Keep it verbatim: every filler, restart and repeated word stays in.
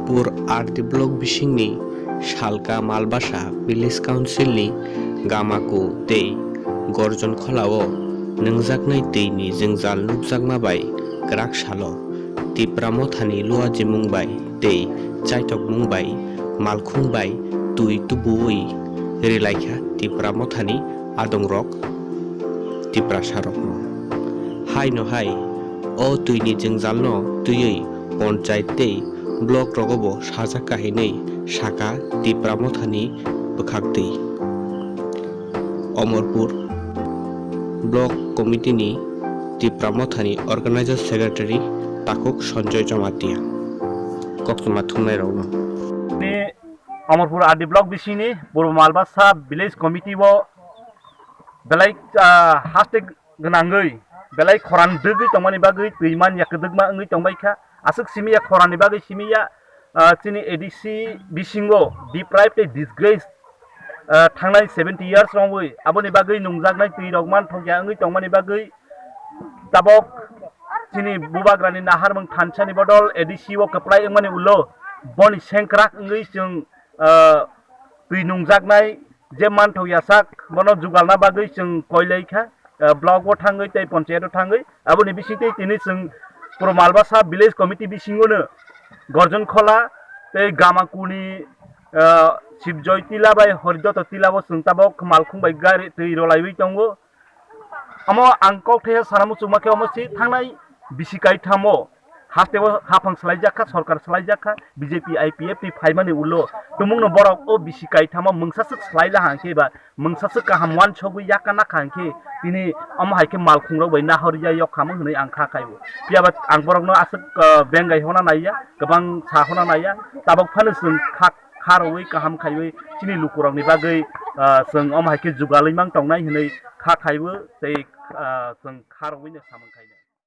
Pur R D block bisingni Salka Malbasa Village Council ni Gamaku tei Gorjon Kholao nwngjaknai twini jwngjal nukjakma bai kwrak salo Tipra Mothani luajimung bai tei chaithokmung bai malkhung bai twi tubuwi rilaikha Tipra Mothani adongrok Tiprasarokno. Haino hai o twini jwngjalno twiwi ponchayat tei block rogobo sajak kahinwi saka Tipra Mothani bwkhaktwi. Omorpur Block Committee ni Tipra Mothani Organizer Secretary Takhuk Sanjoy Jamatia. Koktwma thumnairokno. Ni Omorpur R D Block bisingni Purbo Malbasa Village Committee o belai, ah, haste gwnangwi belai khoran dwgwi tongmani bagwi twi man ya kwdwkma wngwi tongbai kha. Aswk simi ya khoranni bagwi simi ya, ah, chini A D C bisingo deprive tei disgrace, ah, thangnai seventy years romwi aboni bagwi nungjaknai twi rok man thokya wngwi tongmani bagwi tabok chini bubagrani naharmung thansani bodol A D C o kwplai wngmani ulo boni sengkrak wngwi chwng, ah, twi nungjaknai je manthok yasak bono jugalna bagwi chwng koilai kha, ah, block o thangwi tei ponchayat o thangwi aboni bisingtwi tini chwng Purbo Malbasa Village Committee bisingono Gorjon Khola tei Gamakuni, ah, Sibjoy Tila bai Horidoto Tila bo chwng tabok malkhung bai gari twi rolaiwi tongo. Omo ang kok thaiha sana muchungma khe omo si thangnai bisi kaithamo haste o haphang swlaijak kha, sorkar swlaijak kha, B J P I P F ni phaimani ulo tumungno borok o bisi kaithamo mungsa swk swlai la hang khe ba mungsa swk kaham uansugwi yakna nakha hang khe tini omo hai khe malkhungrok bai nahorya yok kha mo hwnwi ang kha khai o. Phiya ba ang borokno aswk, ah, bengai hona naiya, kwbang sa hona naiya, tabok phano chwng kha, kha rwui kaham khaiwi chini lukurokni bagwi, ah, chwng omo hai khe jugalwi mang tongnai hwnwi kha khai o tei, ah, chwng kha rwui no samung khainai.